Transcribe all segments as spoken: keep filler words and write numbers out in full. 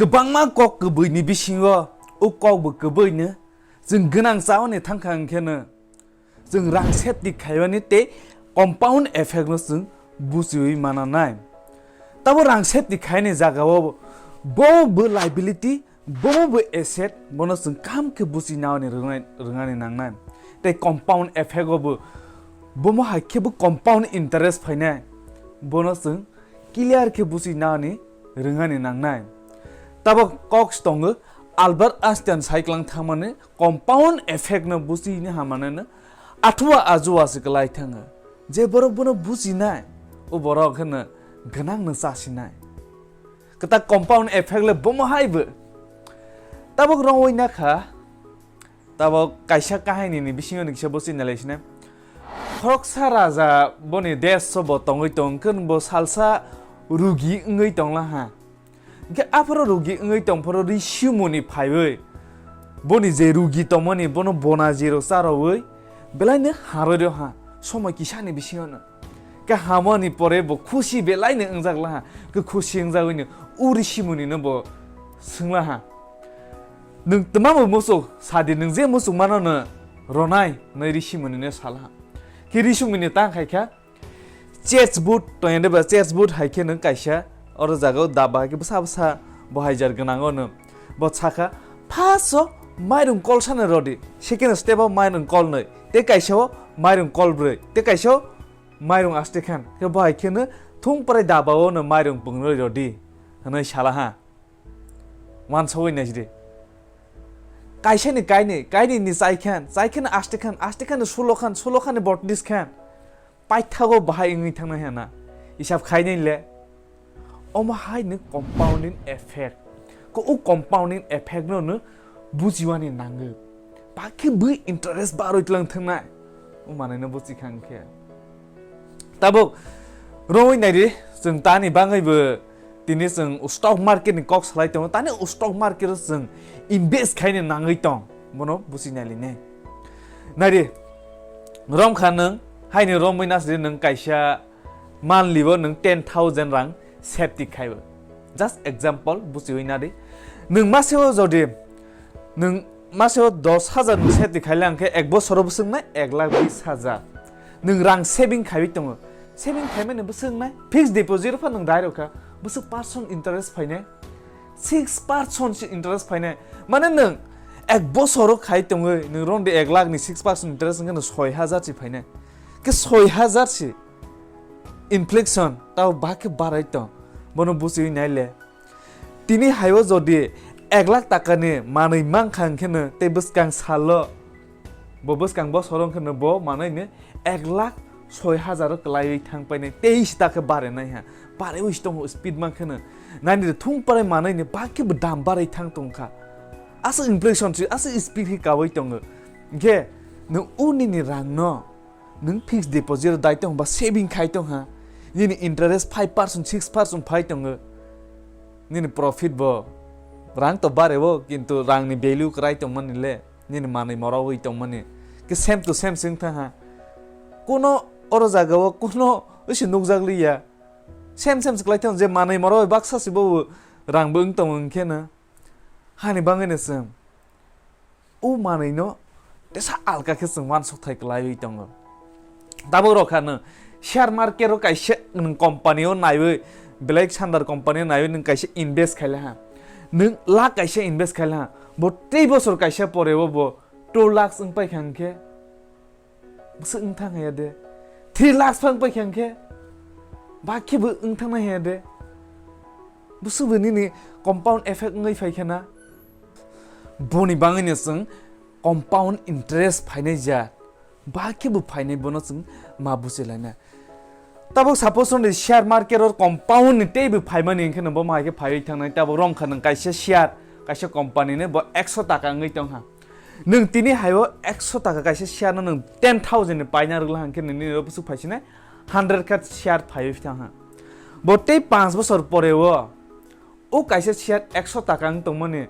Kwbangma kok kwbwi ni bisingo o kok bo kwbwi no chwng gwnang chawi ni thangkha hwnkhe no chwng rang safety khaimani tei compound effect no chwng buchiwi mananai. Tabo rang safety khaini jagao bo bo liability, bo bo asset, bono chwng kaham khe buchi naini rwngnai, rwngnani nangnai. Tei compound effect o bo bomo hai khe bo compound interest phainai, bono chwng clear khe buchi naini rwngnani nangnai. Tabok kok tongo, Albert Einstein sai klang thangmani compound effect no buchini hamano no athua ajua se kwlai thango. Je borok bono buchinai, o borok hwno gwnang no chasinai. Kwtal compound effect le bomo hai bo. Tabok rongwi nakha, tabok kaisa kahini ni bisingo ni kisa buchi nalai sinai. Khoroksa raja boni desh o bo tongwi tong khe bo salsa rugi wngwi tongla ha. Hingke aphoro rugi wngwi tongphoro Rishi Muni phaiwi boni je rugi tongmani bono bona jero charowi belaino harwi rw ha somoi kisani bisingono. Khe hamani pore bo khusi belaino wngjak laha, khe khusi wngjagwino u Rishi Munino bo swnglaha, "Nwng twmamo muchuk sadi, nwng je muchuk manono ronai," hwnwi Rishi Munino salaha. Khe Rishi Muni tang khaikha, Church board tongya de ba, church board hai khe nwng kaisa oro jaga o daba hai khe bwsa bwsa bo hai jar gwnang o nwng. Bo sakha, first o mairung kol sana rodi, second step o mairung kol nwi, tei kaisa o mairung kol brwi, tei kaisa o mairung aste khan. Khe bo hai khe no thung prai daba o no mairung pungnwi rodi hwnwi sala ha. Wansogwi naisidi. Kaisa ni kainwi, kainwi ni chai khan, chai khan aste khan, aste khan sulo khan, sulo khan ni botnis khan. Paithago bahai wngwi thangna hena. Isab khainai le. Omo hai ni compounding effect. Ko o compounding effect no no bujiwani nango. Bakhe bui interest baroi tlang thangnai. O manai no buchi khang khe. Tabuk rongwi naidi, chwng tani bangwi bo tini chwng stock market ni kok salai tongo, tani stock market o chwng invest khaina nangwi tong, bono buchi nai line. Naidi, romkha nwng, haini romwi nasidi nwng kaisa monthly o nwng ten thousand rang safety khaibo. Just example, buchiwi nadi. Nwng maseo jodi nwng maseo dos hajar nwng safety khaile hwnkhe ek bosoro bwswk nai ek lakh bis hajar. Nwng rang saving khaiwi tongo. Saving khaimani bwswk nai fixed deposit pha nwng dai rokha. Bwswk percent interest phainai? Six percent se interest phainai. Mane nwng ek bosoro khai tongwi nwng romdi ek lakh ni six percent interest wngkhe nwng soi hajar se phainai. Khe soi hajar se inflation tao bakhe barai tong. Bono buchiwi naile. Tini haio jodi ek lakh takani manwi mankha hwnkhe no tei bwskang salo bo bwskang bosoro hwnkhe no bo manwi ni ek lakh soi hajar o kwlaiwi thangpainai tei sita khe barenai ha. Barewi tongo speed mankhe no. Nani thung parai manwi ni bakhe bo dam barai thang tongkha. Aswk inflation si aswk speed khe kawi tongo. Hwnkhe nwng o nini rang no nwng fixed deposit o dai tong ba saving khai tong ha, nini interest five percent, six percent phai tongo, nini profit bo rang to bare o, kintu rang ni value kwrai tongmani le, nini manwi morogwi tongmani ke same to same se wng thang ha. Kuno oro jaga o kuno isi nukjak liya, same same se kwlai thang je manwi morogwi baksa se bo rang bo wng tongo, hwnkhe no hani bangwi no chwng o manwi no tesa alka khe chwng uansuk thai kwlaiwi tongo. Tabuk rok kha nwng share market o kaisa nwng company o naiwi, belai sandar company o naiwi nwng kaisa invest khaile ha, nwng lakh kaisa invest khaile ha, bo tei bosor kaisa pore o bo two lakhs wng paikha hwnkhe, bwswk wng thang ya de, three lakhs phang paikha hwnkhe, bakhe bo wng thang ya de, bwswk bo nini compound effect wngwi phaikha na. Boni bangwino chwng compound interest phainai ja, bakhe bo phainai, bono chwng ma buchilaina. Tabuk suppose nini share market o compound ni teibo phaimani hwnkhe no bo hai khe phaiwi thangnai, tabuk romkha nwng kaisa share, kaisa company ni bo ekso taka wngwi tongkha. Nwng tini haio ekso taka kaisa share no nwng ten thousand ni paina rwgla hwnkhe nini oro bwswk phaisinai hundred kha share phaiwi thangkha. Bo tei panch bosor pore o o kaisa share ekso taka wng tongmani,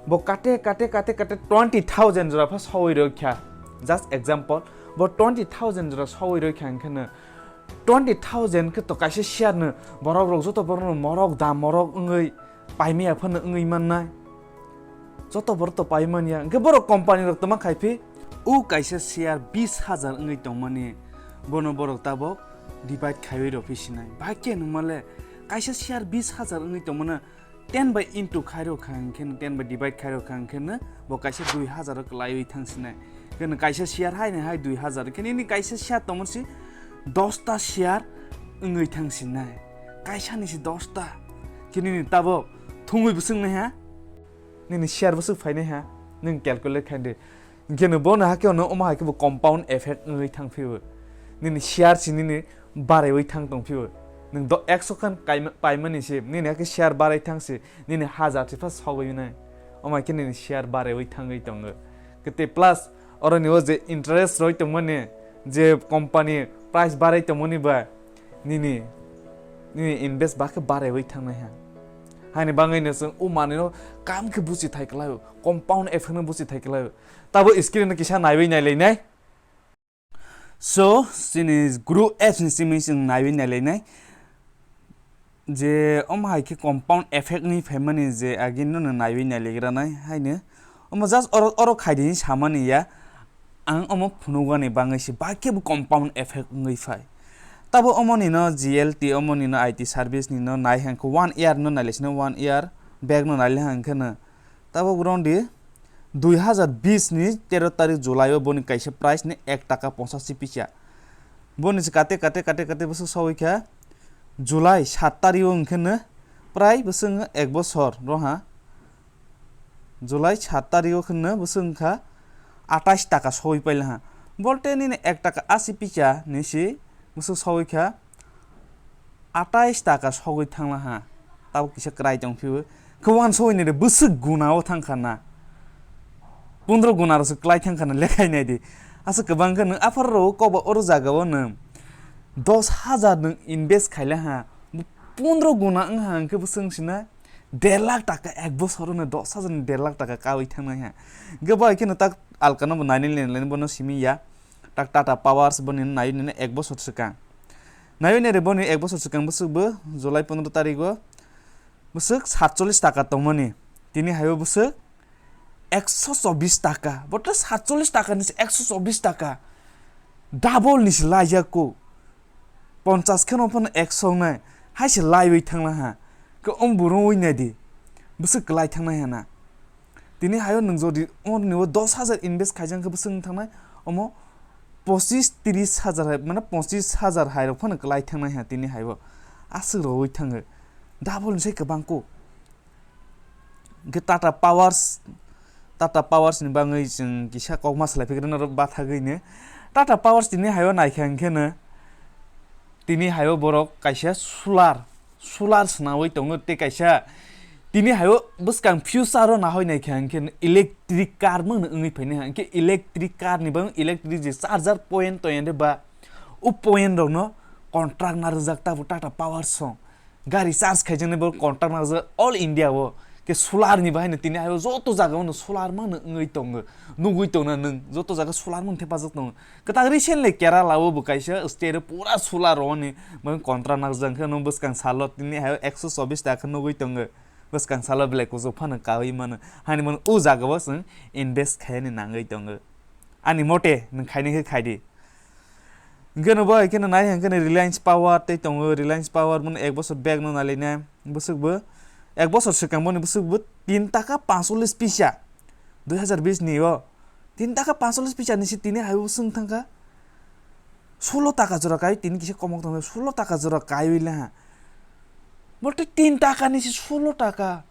bo kate, kate, kate, kate twenty thousand jora pha sogwi rw kha. Just example, bo twenty thousand jora sogwi rw kha hwnkhe no twenty thousand khe to kaisa share no borok rok joto borok no morok dam morok wngwi paimaya phano wngwi mannai. Joto borok to pai manya. Hwnkhe borok company rok tongma khai phi, o kaisa share bis hajar wngwi tongmani, bono borok tabok divide khaiwi rw phi sinai. Bahai khe nungmale kaisa share bis hajar wngwi tongmano ten bai into khairok kha hwnkhe, ten bai divide khairok kha hwnkhe no bo kaisa dui hajar o kwlaiwi thang sinai. Hwnkhe no kaisa share hai ni hai dui hajar, hwnkhe nini kaisa share tongmani si dosta share wngwi thang sinai. Kaisa ni si dosta. Khe nini tabok thungwi bwswk nai ha? Nini share bwswk phainai ha? Nwng calculate khaidi. Hwnkhe no bono hakhe ono omo hai khe bo compound effect wngwi thang phio. Nini share si nini baraiwi thang tong phio. Nwng do ekso khan kaima-, paimani se, nini hakhe share barai thang se, nini hajar se pha sogwi nai. Omo hai khe nini share baraiwi thangwi tongo. Kete plus, oroni o je interest roi tongmani, je company price barai tongmani ba, nini, nini invest ba khe baraiwi thangnai ha. Haini bangwi no chwng o manwi no kam khe buchi thai kwlaio, compound effect no buchi thai kwlaio. Tabo screen no kisa naiwi nailainai. So, chini group apps ni simi chwng naiwi nailainai. Je omo hai khe compound effect ni phaimani je agi no naiwi nailaigra nai haino. Omo just oro, oro khaidi samani ya. Ang omo phunukgani bangwi se bai khe bo compound effect wngwi phai. Tabo omo ni no G L T, omo ni no I T service ni no nai hang khe one year no nailai sino, one year back no nailai hang khe no. Tabo ground di dui hazar bis ni tero tarik July o boni kaisa price ni ek taka ponchashi pisa. Boni se kate, kate, kate, kate bwswk sogwi kha July sat tarik o hwnkhe no prai bwswk wngkha ek bosor roha. July sat tarik o hwnkhe no bwswk wngkha atais taka sogwi paila ha. Bolte nini ek taka asi pisa ni si bwswk sogwi kha atais taka sogwi thangla ha. Tabuk kisa kwrai tong phio. Khe wansugwi nai de bwswk guna o thang kha na. Pondro guna rok se kwlai thang kha na lekhai nai di. Aswk kwbang khe nwng aphar rok kok ba oro jaga o nwng dos hajar nwng invest khaila ha. Pondro guna wng ha hwnkhe bwswk wng sina der lakh taka ek bosor o no dos hajar ni der lakh taka kawi thang nai ha. Hwnkhe bai khe no tak alka no bo nai nai le bono simi ya. Tak Tata Powers boni nai nini ek bosor swkang. Naiwi nai re boni ek bosor swkang bwswk bo July pondro tarik o bwswk satchollish taka tongmani. Tini hai o bwswk ekso chobbish taka. Bote satchollish taka ni se ekso chobbish taka. Double ni se laijak ko. Ponchash kheno phano ekso wngnai. Hai se laiwi thangna ha. Khe om bo rwngwi nai di. Bwswk kwlai thangnai ha na. Tini hai o nwng jodi omoni o dos hajar invest khaijak khe bwswk wng thangnai? Omo pochis tris hajar hai, mane pochis hajar hai rok phano kwlai thangnai ha tini hai o. Aswk rwui thango. Double ni sai kwbang ko. Hwnkhe Tata Powers, Tata Powers ni bangwi chwng kisa kok ma salai phikre norok bathagwi ni. Tata Powers tini hai o naikha hwnkhe no, tini hai o borok kaisa solar, solar swnawi tongo tei kaisa tini hai o bwskang future o nahoi naikha hwnkhe no electric car mano wngwi phainai ha, hwnkhe electric car ni bangwi electric je charger point toyende ba o point rok no contract narwkjak tabuk Tata Powers song. Gari charge khaijaknai bo contract narwkjak all India o. Khe solar ni bahai no tini hai o joto jaga o no solar mano wngwi tongo. Nugwi tongna nwng joto jaga solar mano thepajak tongo. Kwtal recently Kerala o bo kaisa state o pura solar rwani bo contract narwkjak khe no bwskang salo tini hai o ekso chobbish taka nugwi tongo. Bwskang salo belai kuchuk phano kaui mano. Hani mano o jaga o chwng invest khaini nangwi tongo. Ani mote nwng khaini khe khaidi. Hwnkhe no bo hai kheno nai hwnkhe no Reliance Power tei tongo, Reliance Power bono ek bosor bag no nailainai, bwswk bo ek bosor swkang boni bwswk bo tin taka pancholish pisa, dui hazar bis ni o tin taka pancholish pisa ni se tini hai o bwswk wng thang kha solo taka jora kai, tini kisa komok tong solo taka jora kaiwi le ha, bo tei tin taka ni se solo taka.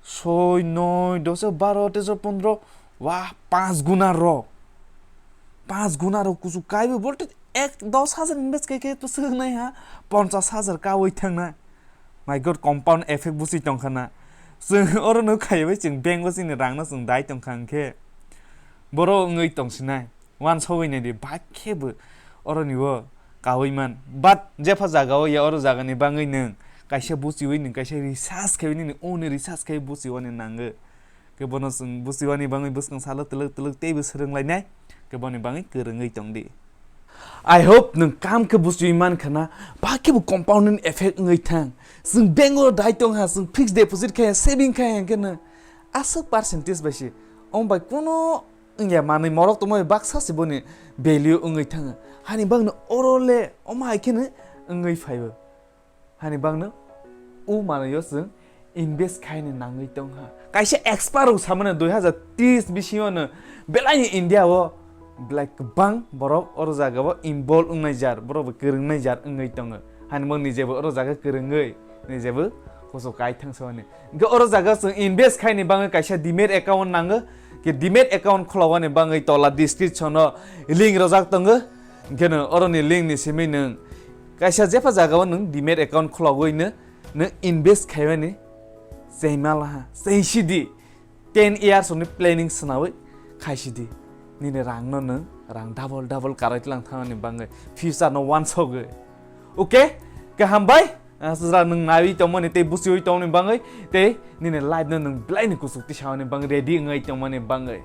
Soi, noi, doso, baro, teso, pondro, wah, panch guna rok. Panch guna rok kuchuk kaiwi, bolte ek dos hajar invest kai khe to swknai ha, ponchas hajar kawi thangnai. My God, compound effect busi tongkha na. Chwng oro no khaiwi chwng bank o chini rang no chwng dai tongkha hwnkhe, borok wngwi tongsinai. Wansogwi naidi, bahai khe bo oroni o kaui man. But jepha jaga o ya oro jaga ni bangwi nwng kaisa buchiwi nwng kaisa research khaiwi nini own ni research khaiwi buchiwani nango. Khe bono chwng buchiwani bangwi bwskang salo twlwk twlwk teibo swrwng lainai. Khe boni bangwi kwrwngwi tongdi. I hope nwng kam khe buchiwi man khana, ba khe bo compounding effect wngwi thang. Chwng bank o dai tong ha, chwng fixed deposit khai, saving khai hwnkhe no aswk percentage bai se. Om bai kono wngya manwi morok tongma bai baksa se boni value wngwi thango. Hani bagno oro le omo hai kheno wngwi phaibo. Hani bagno o manwi o chwng invest khaini nangwi tongha. Kaisa expert rok samano dui hazar tris bisingo no belai ni India o belai kwbang borok oro jaga o involve wngnai jar, borok bo kwrwngnai jar wngwi tongo. Hani bagno nijebo oro jaga kwrwngwi nijebo kuchuk kai thang soni. Hwnkhe oro jaga chwng invest khaini bagwi kaisa demat account nango. Khe demat account khulogani bagwi tola description o link rojak tongo. Hwnkhe no oroni link ni simi nwng kaisa jepha jaga o nwng demat account khulogwi no nwng invest khaimani chengmalaha, chengsidi. Ten years ni planning swnawi khaisidi. Nini rang no nwng rang double double karwi tlang thangni bagwi future no wansogwi. Okay? Kaham bai? Aswkra nwng naiwi tongmani tei buchiwi tongmani bagwi tei nini life no nwng belai ni kuchuk tisaoni bagwi ready wngwi tongmani bagwi.